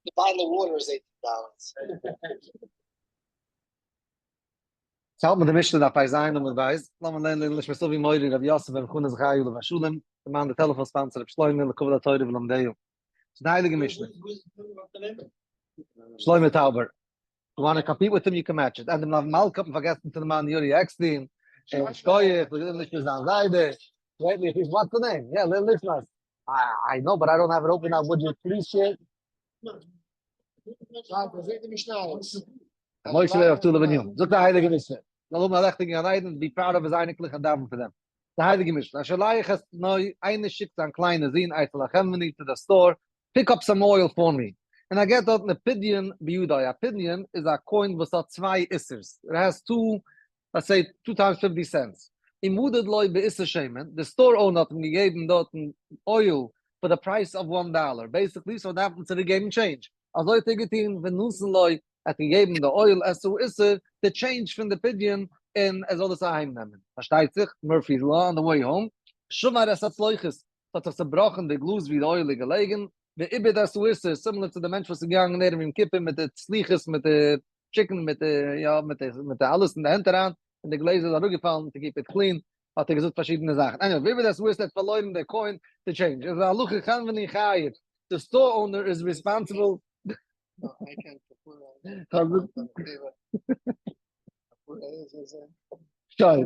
The bottle of water is $18. ס'האלט מיט די משנה דף פ"ז עמוד ב', לאמיר לערנען לעילוי נשמת אבי מורי רבי יוסף בן חנה זכרי' עליו השלום, די מאן די טעלעפאן sponsor רבי שלמה לכבוד התורה ולומדיה. ס'איז די הייליגע משנה. שלמה טאובער. You wanna compete with him you can match it. And דעם מלכה האט מען פארגעסן צו דערמאנען יורי עקסטין, שכוח, לעילוי נשמת זיין זיידע. What's the name? Yeah, לעילוי נשמת. I know but I don't have it open now, would you please share? משה לערנט אויף תהלים בן יום. זאגט די הייליגע משנה, זאל האבן א לעכטיגן גן עדן, be proud of his אייניקלעך און דאווען פאר דעם. די הייליגע משנה, השולח את בנו, איינער שיקט זיין קליינע זון אצל החנווני to the store, pick up some oil for me. און ער געט דארטן א פדיון בידו, א פדיון איז א coin וואס האט צוויי איסר'ס, it has two, let's say two times 50 cents. ומדד לו באיסר שמן, די store owner האט אים געגעבן דארטן oil for the price of one dollar, basically so דארף מען צוריק געבן change. אזוי האט ער געטון, ונתן לו, ער האט געגעבן די oil את האיסר, די change פון די פדיון, און ער זאל עס אהיים נעמען. פארשטייט זיך, Murphy's Law on the way home, שבר את הצלוחית, ס'האט זיך צעבראכן די גלאז ווי די oil איז געלעגן, ואיבד את האיסר, similar צו די מענטש וואס איז געגאנגען ערב יום כיפור מיט די צלוחית מיט די chicken מיט די יא מיט די מיט די אלעס אין די הענט אריין, און די גלעזער איז אראפגעפאלן to keep it clean, האט ער געזאגט פארשידענע זאכן. Anyway, ואיבד את האיסר האט פארלוירן די coin, די change. איז הלכה חנווני חייב, די store owner איז responsible. שוין.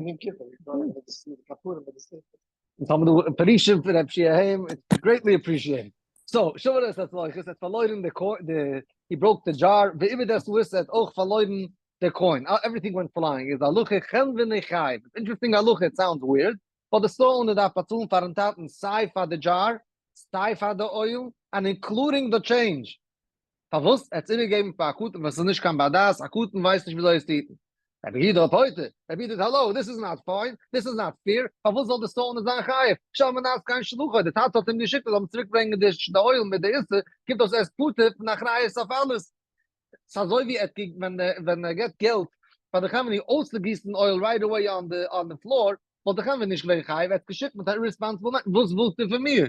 אונז האבן דא פירושים פון רב שיע היים, it's greatly appreciated. So, שבר את הצלוחית האט פארלוירן די coin, די, he broke the jar, ואיבד את האיסר האט אויך פארלוירן די coin, everything went flying, איז הלכה חנווני חייב, it's interesting הלכה, it sounds weird, but די store owner דארף באצאלן פארן טאטן סיי פאר די דזשאר, סיי פאר די oil, and including the change. פארוואס? ער האט עס איבערגעגעבן פאר א קטן וואס איז נישט קיין בר דעת, א קטן ווייסט נישט וויאזוי עס טוט. רבי יהודה פוטר, רבי יהודה האלא, this is not fine, this is not fair, פארוואס זאל די store owner זיין חייב? שעל מנת כן שלחו, די טאטע האט אים געשיקט ער זאל אים צוריק ברענגען די oil מיט די איסר, קומט אויס ער איז פטור פון אחריות אויף אלעס. ס'איז אזוי ווי ער האט ווען ער געבט געלט פאר די חנווני אויסצוגיסן oil right away on the floor, וואלט די חנווני נישט געווען חייב, ער האט געשיקט מיט א irresponsible מענטש, וואס ווילסטו פון מיר?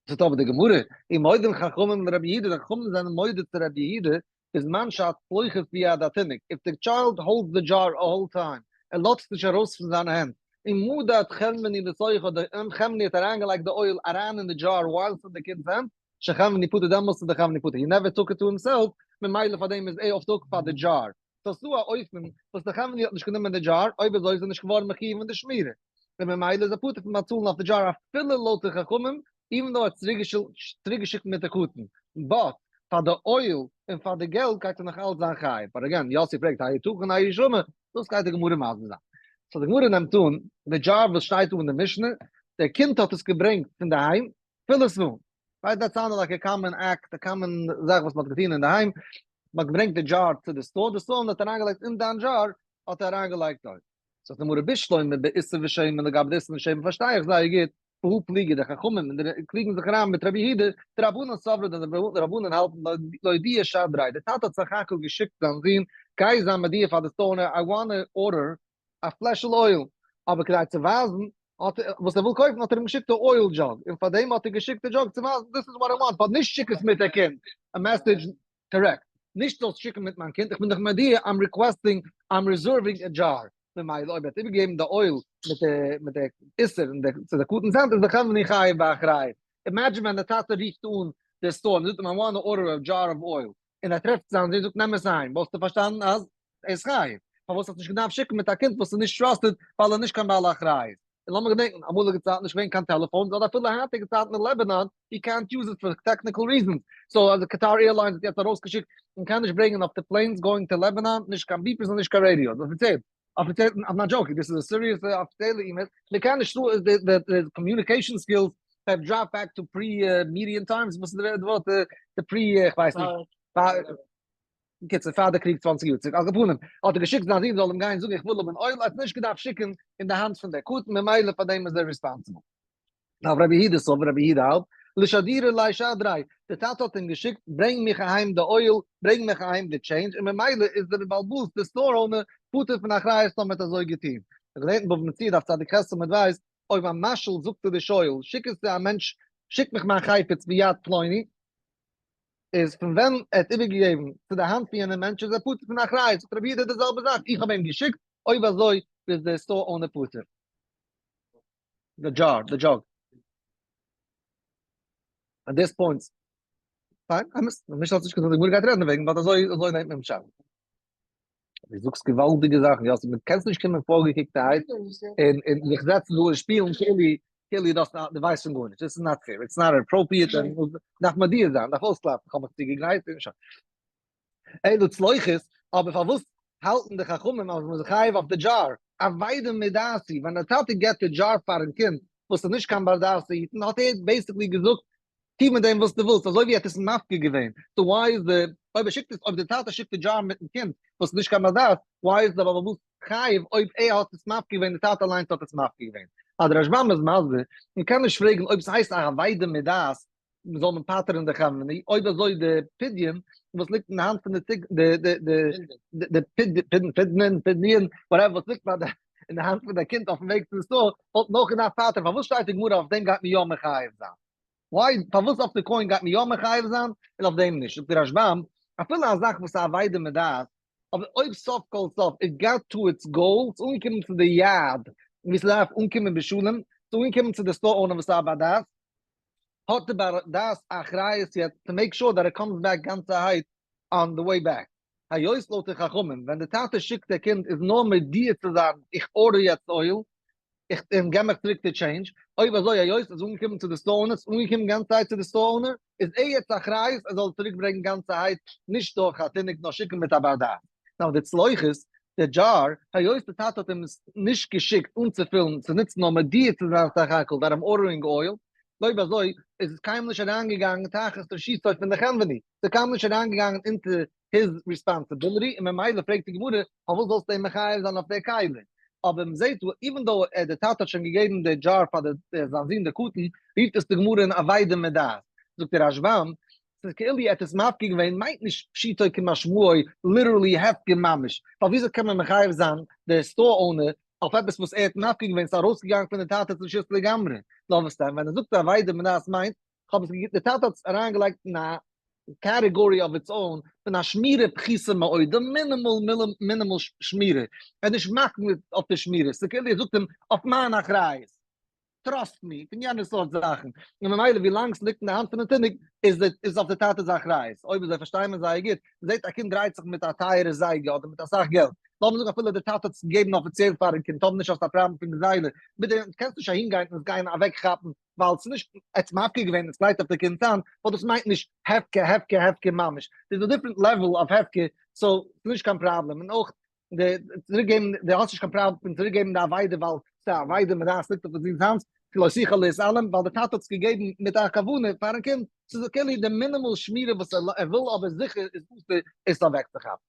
זאגט אבער די גמרא, ומודים חכמים לרבי יהודה, די חכמים זענען מודה צו רבי יהודה, בזמן שהצלוחית ביד התינוק, if the child holds the jar a whole time, ער לאזט נישט ארויס פון זיינע הענט, ומדד חנווני לתוכה, די חנווני האט אריינגעלייגט די oil אריין אין די דזשאר while ס'איז אין די קינד'ס הענט, שחנווני פטור דעמאלטס איז די חנווני פטור, he never took it to himself, ממילא פאר דעם איז ער אויף די hook פאר די דזשאר. סאו ס'דא א אופן וואס די חנווני האט נישט גענומען די דזשאר, אויב אזוי איז ער נישט געווארן מחיוב אין די שמירה, און ממילא איז ער פטור פון באצאלן אויף די דזשאר אפילו לויט די חכמים, even though ער האט צוריקגעשיקט מיט די קטן, but פאר די oil און פאר די געלט גייט ער נאך אלץ זיין חייב, but again, יאסי פרעגט היתכן האי שמא, דאס גייט די גמרא מסביר זיין. So די גמרא נעמט אן די דזשאר וואס שטייט דא אין די משנה, דער קינד האט עס געברענגט פון די היים, פיל עס אן. Right, that sounded like a common act, a common זאך וואס מ'האט געטון אינדערהיים, מ'האט געברענגט די דזשאר צו די store, די store האט אריינגעלייגט אין דיין דזשאר, האט ער אריינגעלייגט oil. זאגט די גמרא בשלמא באיסר ושמן לגבי די איסר און שמן פארשטיי איך זייער גוט, בהא פליגי די חכמים און די קריגן זיך אריין מיט רבי יהודה, דרבנן סברי די רבנן האלטן לאודועי שדריה, די טאטע האט סך הכל געשיקט זיין זון גיי זיי מודיע פאר די store owner I wanna order א פלעשל oil, אבער כדי צו ווייזן האט ער וואס ער וויל קויפן האט ער אים געשיקט די oil jug, און פאר דעם האט ער געשיקט די jug צו ווייזן this is what I want, but נישט שיק עס מיט די קינד, א message, correct, נישט זאלסט שיקן מיט מיין קינד, איך בין דיך מודיע I'm requesting, I'm reserving a jar, ממילא אויב ער האט איבערגעגעבן די oil מיט די מיט די איסר און די צו די קטן'ס הענט איז די חנווני חייב באחריות, imagine ווען די טאטע רופט אן די store און זאגט אים I want to order a jar of oil, און ער טרעפט זיין זון זאגט נעם עס אהיים, וואלסטו פארשטאנען אז ער איז חייב, פארוואס האסט נישט געדארפט שיקן מיט א קינד וואס איז נישט trusted ווייל ער איז נישט קיין בעל אחריות? און לאמיר געדענקן, אמאליגע צייטן נישט געווען קיין טעלעפאונס, אדער אפילו היינטיגע צייטן אין לעבענאן, יו קענט יוז איט פאר טעקניקל ריזענס, so אז קאטאר Airlines האט יעצט ארויסגעשיקט, מען קען נישט ברענגען אויף די planes going to לעבענאן, נישט קיין beepers און נישט קיין radios, אפיציעל, אפיציעל, I'm not joking, this is a serious אפיציעלע אימעיל, מען קען נישט, די communication skills have dropped back to pre Median times, וואס איז די ווארט, די pre, איך ווייס נישט. בקיצור, פאר די קריג 20 יאר צוריק, על כל פנים, האט ער געשיקט זיין זון זאל אים גיין זאגן איך וויל האבן oil, ער האט נישט געדארפט שיקן אין די האנט פון דער קטן, ממילא פאר דעם איז ער responsible. Now רבי יהודה סבר, רבי יהודה האלט, לשדורי ליה שדריה, די טאטע האט אים געשיקט, ברענג מיך אהיים די oil, ברענג מיך אהיים די change, און ממילא איז דער בעל הבית, דער store owner, פטור פון אחריות טאמער האט אזוי געטון. געלערנט אין בבא מציעא דף צדיק ח' עמוד ב', אויב א משאיל זאגט צו די שואל, שיק עס צו א מענטש, שיק מיך מיין חפץ ביד פלוני. איז פון ווען ער האט איבערגעגעבן צו די האנט פון יענעם מענטש איז ער פטור פון אחריות, זאגט רבי יהודה די זעלבע זאך, איך האב אים געשיקט, אויב אזוי איז דער store owner פטור. די jar, די jug. At this point, פיין, אמת, נישט האט נישט געזאגט די גמרא גייט רעדן דערוועגן, but אזוי אזוי נעמט מען פשט. דו זאגסט געוואלדיגע זאכן, יאסי, מען קענסט נישט קומען פארגעקוקטערהייט און און זיך זעצן דא און שפילן כאילו כאילו דאס דו ווייסט פון גארנישט, דאס איז not fair, it's not appropriate, און דארף מודיע זיין, דארף אויסקלאפן, איך האב מיך צוגעגרייט און שוין. אלא צלוחית, אבער פארוואס האלטן די חכמים אז מ'איז חייב אויף די jar? אבידה מדעת היא, ווען די טאטע געבט די jar פארן קינד וואס איז נישט קיין בר דעת צו היטן, האט ער basically געזאגט טו מיט דעם וואס דו ווילסט, אזוי ווי ער האט עס מפקיר געווען, so why איז די, אויב ער שיקט עס, אויב די טאטע שיקט די jar מיטן קינד וואס איז נישט קיין בר דעת, why איז די בעל הבית חייב אויב ער האט עס מפקיר געווען, די טאטע אליינס האט עס מפקיר געווען? אז דער רשב"ם איז מסביר, מען קען נישט פרעגן אויב ס'הייסט א אבידה מדעת זאל מען פטר'ן די חנווני, אויב אזוי די פדיון וואס ליגט אין די האנט פון די ציג די די די די פיד פידנין פידניען whatever וואס ליגט ביי די אין די האנט פון די קינד אויפן וועג צום store וואלט מען אויך געדארפט פטר'ן, פארוואס שטייט די גמרא אויף דעם גייט מען יא מחייב זיין? why פארוואס אויף די coin גייט מען יא מחייב זיין און אויף דעם נישט? זאגט די רשב"ם, אפילו א זאך וואס איז אבידה מדעת, אבער אויב סוף כל סוף it got to its goal, ס'איז אנגעקומען צו די יעד ווי ס'דארף אנקומען בשלום, ס'איז אנגעקומען צו די store owner וואס איז א בר דעת, האט די בר דעת א אחריות יעצט to make sure that it comes back גאנצערהייט on the way back. היות לויט די חכמים ווען די טאטע שיקט די קינד איז נאר מודיע צו זיין איך order יעצט oil, איך און געב מיך צוריק די change, אויב אזוי היות עס איז אנגעקומען צו די store owner, ס'איז אנגעקומען גאנצערהייט צו די store owner, איז ער יעצט אחריות ער זאל עס צוריק ברענגן גאנצערהייט נישט דורך א תינוק נאר שיקן מיט א בר דעת. Now די צלוחית, די jar, היות די טאטע האט אים עס נישט געשיקט אנצופילן צו נוצן נאר מודיע צו זיין סך הכל that I'm ordering oil, אויב אזוי איז עס קיינמאל נישט אריינגעגאנגען תחת רשותו פון די חנווני, ס'איז קיינמאל נישט אריינגעגאנגען into his responsibility, און ממילא פרעגט די גמרא פארוואס זאלסטו אים מחייב זיין אויף די כלי? אבער מ'זעט דא even though די טאטע האט שוין געגעבן די jar פאר די זיין זון די קטן, רופט עס די גמרא אן אבידה מדעת, זאגט דער רשב"ם, ס'איז כאילו ער האט עס מפקיר געווען מיינט נישט פשוטו כמשמעו literally הפקר ממש, ווייל וויאזוי קען מען מחייב זיין די store owner אויף עפעס וואס ער האט מפקיר געווען, ס'איז ארויסגעגאנגען פון די טאטע'ס רשות לגמרי, נאר וואס דען ווען ער זאגט אבידה מדעת מיינט כ'האב עס געגעבן, די טאטע האט עס אריינגעלייגט אין א category of its own פון א שמירה פחותה מאוד, די minimal minimal שמירה, ער איז נישט מחמיר אויף די שמירה, ס'איז כאילו ער זאגט אים אויף מיין אחריות, trust me, פון יענע סארט זאכן, און ממילא ווי לאנג ס'ליגט אין די האנט פונעם תינוק איז איז אויף די טאטע'ס אחריות, אויב אזוי פארשטייען מיר זייער גוט, מ'זעט א קינד דרייט זיך מיט א טייערע זייגער אדער מיט אסאך געלט, לאמיר זאגן אפילו די טאטע האט עס געגעבן אפיציעל פארן קינד, האבן נישט האסט א פראבלעם פון גזילה, מיט דעם קענסט נישט אהינגיין און עס גיין אוועקכאפן ווייל ס'איז נישט עטס מפקיר געווען עס לייגט אויף די קינד'ס האנט, ווייל דאס מיינט נישט הפקר הפקר הפקר ממש, ס'איז א different level of הפקר, so ס'איז נישט קיין פראבלעם, און אויך די צוריק געבן, די האסט נישט קיין פראבלעם פון צוריק געבן די אבידה ווייל ס'איז א אבידה מדעת ליגט אויף די זון'ס האנט, כי לא תוכל להתעלם, ווייל די טאטע האט עס געגעבן מיט א כוונה פארן קינד, ס'איז כאילו די minimal שמירה וואס ער וויל אבער זיכער איז אסור עס אוועקצוכאפן.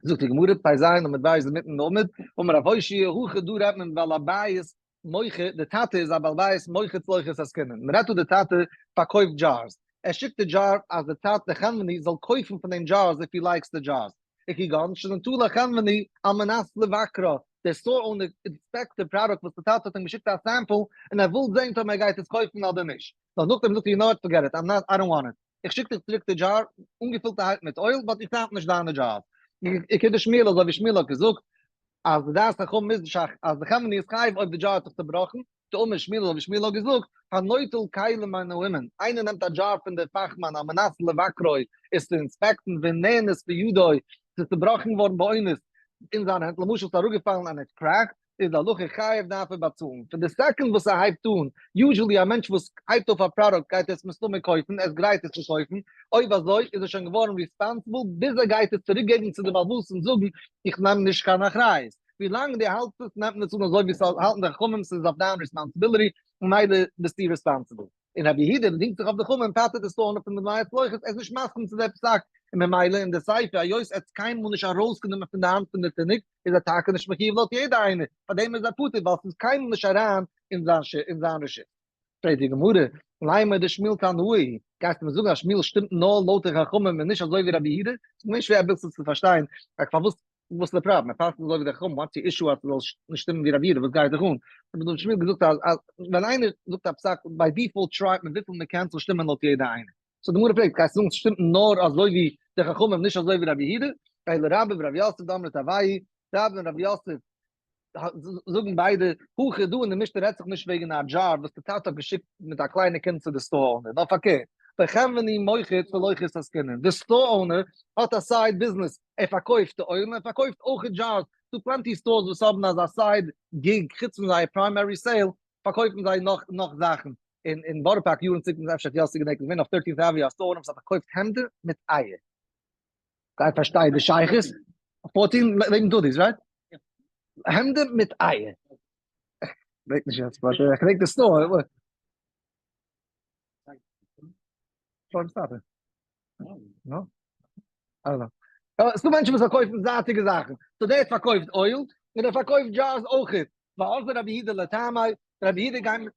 זאגט די גמרא, פ ז עמוד ב' אינמיטן די עמוד, אמר רב הושעיא, הכא דא רעדט מען בעל הבית מוכר, די טאטע איז א בעל בית מוכר צלוחית עסקינן, מען רעדט דא די טאטע פארקויפט jars, ער שיקט די jar אז די טאטע די חנווני זאל קויפן פון דעם jars if he likes די jars, וכגון שנטלה חנווני על מנת לבקרה, דער store owner inspect די פראדוקט וואס די טאטע האט אים געשיקט א sample און ער וויל זען טאמער ער גייט עס קויפן אדער נישט, נאר נאכדעם זאגט ער you know what forget it I'm not I don't want it, איך שיק דיך צוריק די jar אנגעפילטערהייט מיט oil but איך דארף נישט דיינע jars. וכדשמואל אזוי ווי שמואל האט געזאגט אז די דעת חכמים איז אז די חנווני איז חייב אויב די jar האט זיך צובראכן, דאמר שמואל אזוי ווי שמואל האט געזאגט, הנוטל כלים מן האומן, איינער נעמט א jar פון די פאכמאן על מנת לבקרו עס צו inspect ן ונאנס בידו, ס'איז צובראכן געווארן באונס אין זיין הענט, למשל ס'איז אראפגעפאלן and it cracked, איז די הלכה חייב דארף ער באצאלן. פון די second וואס ער הייבט אן, usually א מענטש וואס הייבט אויף א פראדוקט גייט ער עס מסתמא קויפן, ער איז גרייט עס צו קויפן, אויב אזוי איז ער שוין געווארן responsible ביז ער גייט עס צוריק געבן צו די בעל הבית און זאגן איך נעם נישט קיין אחריות. ווילאנג דו האלטסט עס נעמט מען עס אן אזוי ווי ס'האלטן די חכמים ס'איז אויף דיין responsibility ממילא ביסטו responsible. און רבי יהודה דינגט זיך אויף די חכמים פטר'ט די store owner פון די דמי צלוחית, ער איז נישט מסכים צו די פסק, און ממילא אין די סיפא היות ער האט קיינמאל נישט ארויסגענומען פון די האנט פון די תינוק איז ער טאקע נישט מחיוב לויט יעדע איינער, פאר דעם איז ער פטור ווייל ס'איז קיינמאל נישט אריין אין זיין אין זיין רשות. פרעגט די גמרא, לימא דשמואל תנאי, גייסטו מיר זאגן אז שמואל שטימט נאר לויט די חכמים און נישט אזוי ווי רבי יהודה? ס'איז מיר שווער אביסל צו פארשטיין, רק פארוואס וואס איז די פראבלעם? ער פסק'נט אזוי ווי די חכמים, what's your issue אז ס'זאל נישט שטימען ווי רבי יהודה, וואס גייט דיך אן? האט דער שמואל געזאגט אז ווען איינער זאגט א פסק, by default try ט מען וויפיל מען קען צו שטימען לויט יעדע איינער. So די גמרא פרעגט, גייסט זאגן ס'שטימט נאר אזוי ווי די חכמים נישט אזוי ווי רבי יהודה? אלא רבה ורב יוסף דאמרי תרוייהו, רבה און רב יוסף זאגן ביידע, הכא דא אין די משנה רעדט זיך נישט וועגן א דזשאר וואס די טאטע האט געשיקט מיט א קליינע קינד צו די store owner, נאר פארקערט, בחנווני מוכר צלוחית עסקינן, די store owner האט א side business, ער פארקויפט די oil און ער פארקויפט אויך jars, ס'דא plenty stores וואס האבן אזא side gig חוץ פון זייער primary sale פארקויפן זיי נאך נאך זאכן, אין אין בארא פארק יארן צוריק איז אפשר יאסי געדענקט געווען אויף Thirteenth Avenue א store owner וואס האט פארקויפט העמדער מיט אייער. גיי פארשטיי די שייכות. 14 לעבן דודי'ס right? העמדער מיט אייער. כ'געדענק נישט יעצט but איך געדענק די store. No? I don't know. ס'דא מענטשן וואס פארקויפן זייטיגע זאכן. So דער האט פארקויפט oil, און ער פארקויפט jars אויכעט. ואזדא רבי יהודה לטעמיה, רבי יהודה גייט מיט.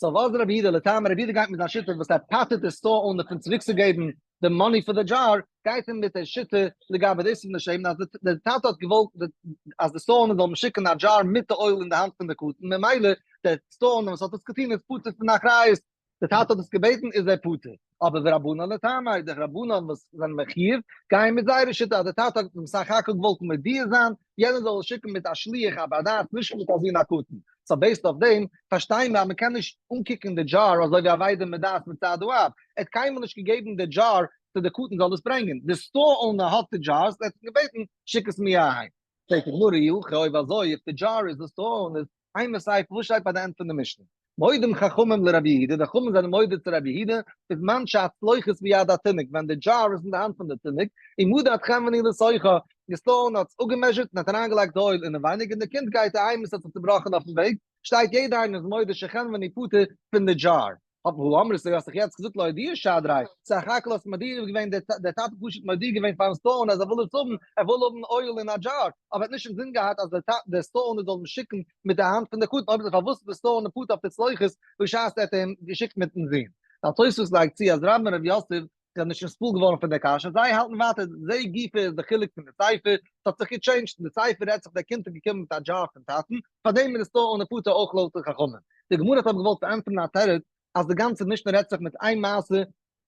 So ואזדא רבי יהודה לטעמיה, רבי יהודה גייט מיט זיין שיטה וואס ער פטר'ט די store owner פון צוריקצוגעבן די money פאר די דזשאר, גייט ער מיט די שיטה לגבי דאס פון די שמן, אז די טאטע האט געוואלט אז די store owner זאל אים שיקן א דזשאר מיט די oil אין די האנט פון די קטן, ממילא די store owner וואס האט עס געטון איז פטור פון אחריות, די טאטע האט עס געבעטן איז ער פטור, אבער ורבנן לטעמיה, די רבנן וואס זענען מחיוב גייען מיט זייערע שיטה אז די טאטע האט בסך הכל געוואלט מודיע זיין יענער זאל עס שיקן מיט א שליח א בר דעת נישט מיט א זון א קטן, so based אויף דעם פארשטייען מיר אז מען קען נישט אנקוקן די דזשאר אזוי ווי אבידה מדעת מצד האב, ער האט קיינמאל נישט געגעבן די דזשאר צו די קטן זאל עס ברענגען, די store owner האט די jars, ער האט אים געבעטן שיק עס מיר אהיים. פרעגט די גמרא אי הכי אויב אזוי if די דזשאר איז די store owner's, אימא סיפא וואס שטייט ביי די end פון די משנה? מודים חכמים לרבי יהודה, די חכמים זענען מודה צו רבי יהודה, בזמן שהצלוחית ביד התינוק, ווען די דזשאר איז אין די האנט פון די תינוק, ומדד חנווני לתוכה, די store owner האט עס אפגעמעזשערט און האט אריינגעלייגט די oil אינעווייניג און די קינד גייט אהיים און עס האט זיך צובראכן אויפן וועג, שטייט יעדער איינער איז מודה שחנווני פטור פון די דזשאר. האט והא אמרת דו האסט דאך יעצט געזאגט לאודועי שדריה, סך הכל האסט מודיע געווען דער טאטע האט פשוט מודיע געווען פארן store owner אז ער וויל עס האבן, ער וויל האבן oil אין א דזשאר, אבער ער האט נישט אינזין געהאט אז דער store owner זאל אים שיקן מיט די האנט פון די קטן, אויב אזוי פארוואס איז די store owner פטור אויף די צלוחית בשעת ער האט אים געשיקט מיטן זון? דער תוספות לייגט צו אז רבה און רב יוסף זענען נישט נתפעל געווארן פון דער קשיא, זיי האלטן ווייטער זה גופא איז די חילוק פון די סיפא, ס'האט זיך געטשעינדזשט, אין די סיפא רעדט זיך דער קינד איז געקומען מיט א דזשאר פון טאטן, פארדעם איז די store owner פטור אויך לויט די חכמים. די גמרא האט אבער געוואלט פארענטפערן א תירוץ אז די גאנצע משנה רעדט זיך מיט איין מעשה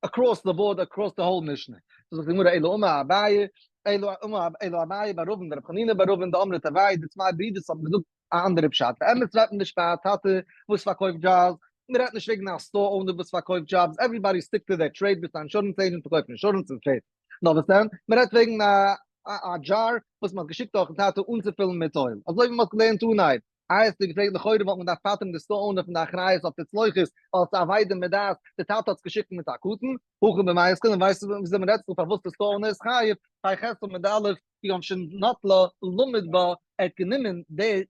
across the board across the whole משנה. זאגט די גמרא אלא אמר אביי, אלא אמר אלא אביי בר אבין ורב חנינא בר אבין דאמרי תרוייהו, די צוויי ברידערס האבן געזאגט א אנדערע פשט, באמת רעדט מען נישט פאר א טאטע וואס פארקויפט jars, מען רעדט נישט וועגן א store owner וואס פארקויפט jars, everybody stick to their trade, ביסט א insurance agent פארקויף אינשורענס און פערטיג. נאר וואס דען, מען רעדט וועגן א א דזשאר וואס מען האט געשיקט דורכן טאטע אנצופילן מיט oil, אזוי ווי מען האט געלערנט אנהייב, איי האסטו געפרעגט לכאורה וואלט מען געדארפט פטר'ן די store owner פון די אחריות אויף די צלוחית ווייל ס'איז אבידה מדעת, די טאטע האט עס געשיקט מיט א קטן, הכא במאי עסקינן ווייסטו וויאזוי מען רעדט זיך פארוואס די store owner איז חייב, פ"ח עמוד א', כגון שנטלה לימוד בה, ער האט גענומען די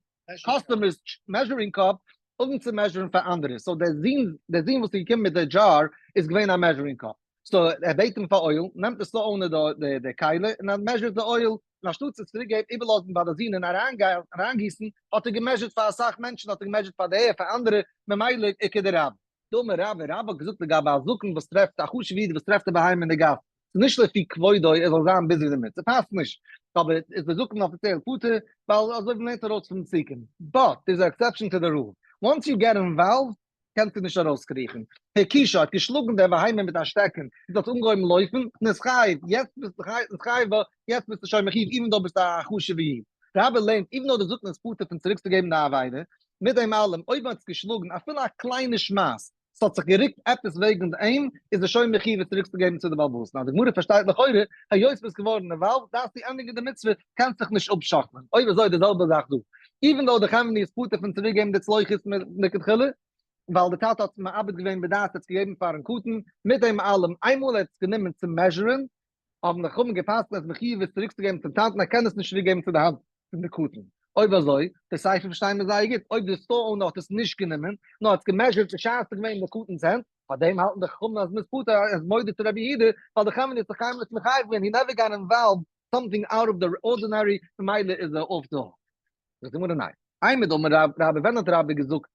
customer's measuring cup אנצו מעזשערן פאר אנדערע, so דער זון דער זון וואס איז געקומען מיט די דזשאר איז געווען א measuring cup, so ער בעט אים פאר oil, נעמט די store owner די די כלי און ער מעזשערט די oil, און אנשטאט עס צוריק געבן איבערלאזן ביי די זון און אריינגיסן, האט ער געמעזשערט פאר אסאך מענטשן, האט ער געמעזשערט פאר די פאר אנדערע, ממילא איכא דרבה. דאמר רבה, רבה האט געזאגט לגבי א זקן וואס טרעפט א חשוב'ע איד וואס טרעפט א בהמה אין די גאס, ס'איז נישט לפי כבודו ער זאל זיין busy דערמיט, ס'פאסט נישט, אבער איז דער זקן אפיציעל פטור, ווייל אזוי ווי מ'לערנט ארויס פון פסוקים. But, there's a exception to the rule, once you get involved, קענסטו נישט ארויסקריכן. הכישה האט געשלאגן דער בהמה מיט א שטעקן, און ס'האט אנגעהויבן לויפן, נתחייב, יעצט ביסטו נתחייב, יעצט ביסטו שוין מחיוב even though ביסט א חשוב'ע איד. רבה לערנט, even though דער זקן איז פטור פון צוריקצוגעבן די אבידה, מיט דעם אלעם, אויב מ'האט עס געשלאגן אפילו א קליינע שמייס, ס'האט זיך גערוקט עפעס וועגן אים, איז ער שוין מחיוב עס צוריקצוגעבן צו די בעל הבית. נאר די גמרא פארשטייט לכאורה, היות ביסט געווארן involved, דארפסטו ענדיגן די מצוה, קענסט זיך נישט אפשאקלען. אויב אזוי די זעלבע זאך דא. Even though די חנווני איז פטור פון צוריקגעבן די צלוחית מלכתחילה, ווייל די טאטע האט עס מאבד געווען בדעת, ער האט עס געגעבן פארן קטן, מיט דעם אלעם, איינמאל ער האט עס גענומען צו מעזשערען, האבן די חכמים גע'פסק'נט אז מחיוב איז צוריקצוגעבן צום טאטן, ער קען עס נישט צוריקגעבן צו די האנט פון די קטן. אויב אזוי, די סיפא פארשטייען מיר זייער גוט, אויב די store owner האט עס נישט גענומען, נאר האט עס געמעזשערט בשעת ס'איז געווען אין די קטן'ס הענט, פאר דעם האלטן די חכמים אז מ'איז פטור, ער איז מודה צו רבי יהודה, ווייל די חנווני האט זיך קיינמאל נישט מחייב געווען, he never got involved something out of the ordinary, ממילא איז ער off the hook. זאגט די גמרא ניין. אימר דאמר רבה, ווען האט רבה געזאגט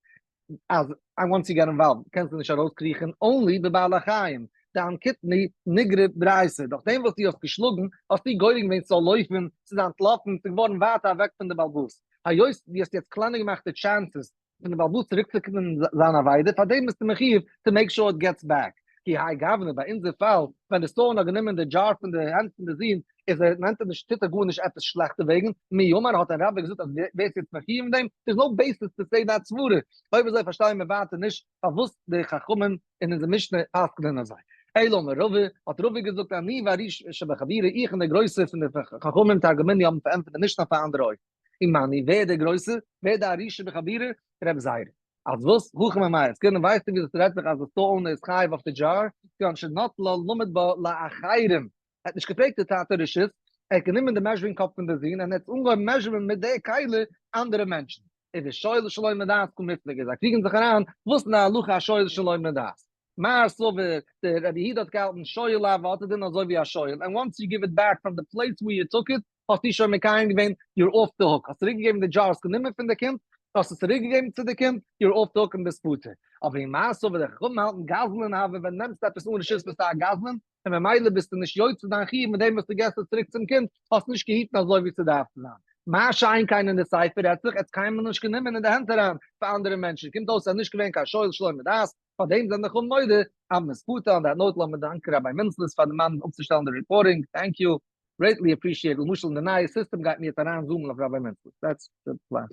אז I once you get involved קענסטו נישט ארויסקריכן only בבעלי חיים דאנקיתנהו ניגרא ברייתא, דורך דעם וואס דו האסט געשלאגן האסטו גורם געווען ס'זאל לויפן, ס'איז אנטלאפן, ס'איז געווארן ווייטער אוועק פון די בעל הבית, היות דו האסט יעצט קלענער געמאכט די chances פון די בעל הבית צוריקצוקומען זיין אבידה, פארדעם ביסטו מחיוב to make sure it gets back. כי האי גוונא, ביי אונזער פאל, ווען די store owner האט גענומען די דזשאר פון די הענט פון די זון, איז ער מיינט ער נישט טוט ער גארנישט עפעס שלעכט דערוועגן, מי אמר האט דער רבי געזאגט אז ווער ס'איז מחויב אין דעם, there's no basis to say that סברה, אויב אזוי פארשטייען מיר ווייטער נישט פארוואס די חכמים אין אונזער משנה פסק'נען אזוי. אלא אמר רבא, האט רבא געזאגט אני והארי שבחבורה, איך און דער גרויסער פון די חכמים תרגמינהו האבן פארענטפערט די משנה אויף א אנדערע אופן. ומני, ווער איז דער גרויסער? ווער איז דער ארי שבחבורה? רבי זירא. אז וואס? הכא במאי עסקינן, ווייסטו ווי עס רעדט זיך אז די store owner איז חייב אויף די דזשאר, כגון שנטלה למוד בה לאחרים, ער האט נישט געפרעגט די טאטע רשות, ער האט גענומען די measuring cup פון די זון און ער האט אנגעהויבן measure ן מיט די כלי אנדערע מענטשן. איז די שואל שלא מדעת קמיפלגי, זיי קריגן זיך אריין, וואס איז די הלכה א שואל שלא מדעת? מר סבר, דער רבי יהודה האט געהאלטן שואל הוי האט א דין אזוי ווי א שואל, and once you give it back from the place where you took it, האסטו שוין מקיים געווען, you're off the hook, האסט צוריק געגעבן די דזשאר, האסט גענומען פון די קינד, האסט עס צוריק געגעבן צו די קינד, you're off the hook און ביסט פטור. אבער ומר סבר די חכמים האלטן גזלן הוי, ווען נעמסטו עפעס אן רשות ביסטו א גזלן, און ממילא ביסטו נישט יוצא דיין חיוב מיט דעם וואס דו געסט עס צוריק צום קינד, האסט נישט געהיטן אזוי ווי ס'דארף צו זיין. מה שאין כן אין די סיפא רעדט זיך, ער האט עס קיינמאל נישט גענומען אין די הענט אריין פאר אנדערע מענטשן, קומט אויס ער איז נישט געווען קיין שואל שלא מדעת, פאר דעם זענען די חכמים מודה אז מ'איז פטור. On that note לאמיר דאנקען ראביי מינצלעס פאר דערמאנען אפצושטעלן די recording, thank you, greatly appreciate, למשל אין די נייע סיסטעם גייט מיר יעצט אריין zoom ען אויף ראביי מינצלעס, that's the plan.